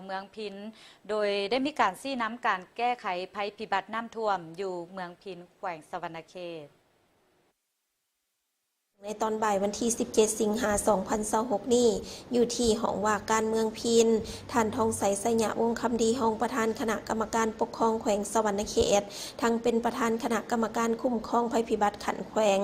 ເມືອງພິນ ໂດຍໄດ້ມີການຊີ້ນຳການແກ້ໄຂໄພພິບັດນ້ຳຖ້ວມຢູ່ເມືອງພິນ ແຂວງສະຫວັນນະເຂດ. ໃນຕອນບ່າຍວັນທີສິບເຈັດ ສິງຫາ ສອງພັນຊາວຫົກນີ້ ຢູ່ທີ່ຫ້ອງວ່າການເມືອງພິນ, ທ່ານ ທອງໄຊ ໄຊຍະວົງຄຳດີ ຮອງປະທານຄະນະກຳມະການປົກຄອງແຂວງສະຫວັນນະເຂດ, ທັງເປັນປະທານຄະນະກຳມະການຄຸ້ມຄອງໄພພິບັດຂັ້ນແຂວງ,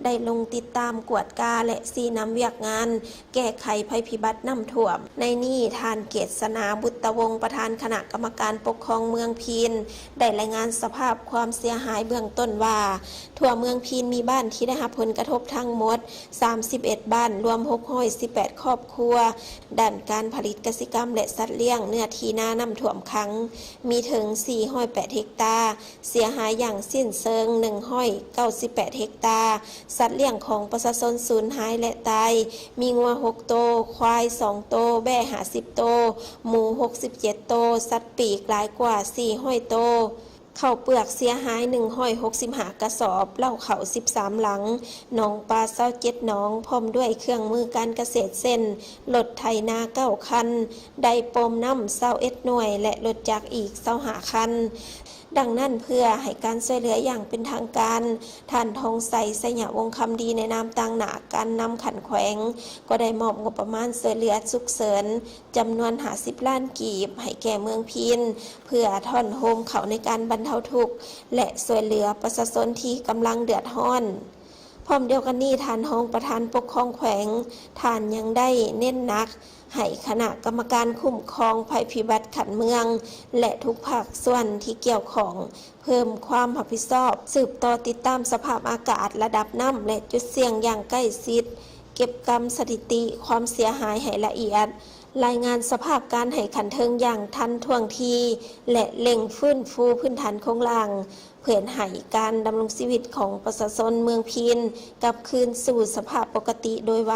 ໄດ້ລົງຕິດຕາມ, ກວດກາ ແລະ ຊີ້ນຳວຽກງານ ແກ້ໄຂໄພພິບັດນ້ຳຖ້ວມ. ໃນນີ້ ທ່ານ ເກດສະໜາ ບຸດຕະວົງ ປະທານຄະນະກຳມະການປົກຄອງເມືອງພິນ ໄດ້ລາຍງານສະພາບຄວາມເສຍຫາຍເບື້ອງຕົ້ນວ່າ ທົ່ວເມືອງພິນມີບ້ານທີ່ໄດ້ຮັບຜົນກະທົບທັງໝົດ ສາມສິບເອັດ ບ້ານ, ລວມ ຫົກຮ້ອຍສິບແປດ ຄອບຄົວ. ດ້ານການຜະລິດກະສິກຳ ແລະ ສັດລ້ຽງ, ເນື້ອທີ່ນານ້ຳຖ້ວມຂັງ ມີເຖິງ ສີ່ຮ້ອຍແປດ ເຮັກຕາ, ເສຍຫາຍຢ່າງສິ້ນເຊີງ ໜຶ່ງຮ້ອຍເກົ້າສິບແປດ ເຮັກຕາ, ສັດລ້ຽງຂອງປະຊາຊົນສູນຫາຍ ແລະ ຕາຍ ມີງົວ ຫົກ ໂຕ, ຄວາຍ ສອງ ໂຕ, ແບ້ ຫ້າສິບ ໂຕ, ໝູ ຫົກສິບເຈັດ ໂຕ, ສັດປີກຫຼາຍກວ່າ ສີ່ຮ້ອຍ ໂຕ, ເຂົ້າເປືອກເສຍຫາຍ ໜຶ່ງຮ້ອຍຫົກສິບຫ້າ ກະສອບ, ເລົ້າເຂົ້າ ສິບສາມ ຫຼັງ, ໜອງປາ ຊາວເຈັດ ໜອງ, ພ້ອມດ້ວຍເຄື່ອງມືການກະເສດ ເຊັ່ນ ລົດໄຖນາ ເກົ້າ ຄັນ, ໄດໂປມນ້ຳ ຊາວເອັດ ໜ່ວຍ ແລະ ລົດຈັກອີກ ຊາວຫ້າ ຄັນ. ດັ່ງນັ້ນ, ເພື່ອໃຫ້ການຊ່ວຍເຫຼືອຢ່າງເປັນທາງການ, ທ່ານ ທອງໄຊ ໄຊຍະວົງຄຳດີ ໃນນາມຕາງໜ້າການນຳຂັ້ນແຂວງ ກໍໄດ້ມອບງົບປະມານຊ່ວຍເຫຼືອສຸກເສີນ ຈຳນວນ ຫ້າສິບ ລ້ານກີບ ໃຫ້ແກ່ເມືອງພິນ ເພື່ອທ້ອນໂຮມເຂົ້າໃນການບັນເທົາທຸກ ແລະ ຊ່ວຍເຫຼືອປະຊາຊົນທີ່ກຳລັງເດືອດຮ້ອນ. ພ້ອມດຽວກັນນີ້, ທ່ານຮອງປະທານປົກຄອງແຂວງ, ທ່ານຍັງໄດ້ເນັ້ນໜັກໃຫ້ຄະນະກຳມະການຄຸ້ມຄອງໄພພິບັດຂັ້ນເມືອງ ແລະ ທຸກພາກສ່ວນທີ່ກ່ຽວຂ້ອງ ເພີ່ມຄວາມຮັບຜິດຊອບ, ສືບຕໍ່ຕິດຕາມສະພາບອາກາດ, ລະດັບນ້ຳ ແລະ ຈຸດສ່ຽງຢ່າງໃກ້ຊິດ, ເກັບກຳສະຖິຕິຄວາມເສຍຫາຍໃຫ້ລະອຽດ, ລາຍງານສະພາບການໃຫ້ຂັ້ນເທິງຢ່າງທັນທ່ວງທີ ແລະ ເລັ່ງຟື້ນຟູພື້ນຖານໂຄງລ່າງ ເພື່ອໃຫ້ການດຳລົງຊີວິດຂອງປະຊາຊົນເມືອງພິນກັບຄືນສູ່ສະພາບປົກກະຕິໂດຍໄວ.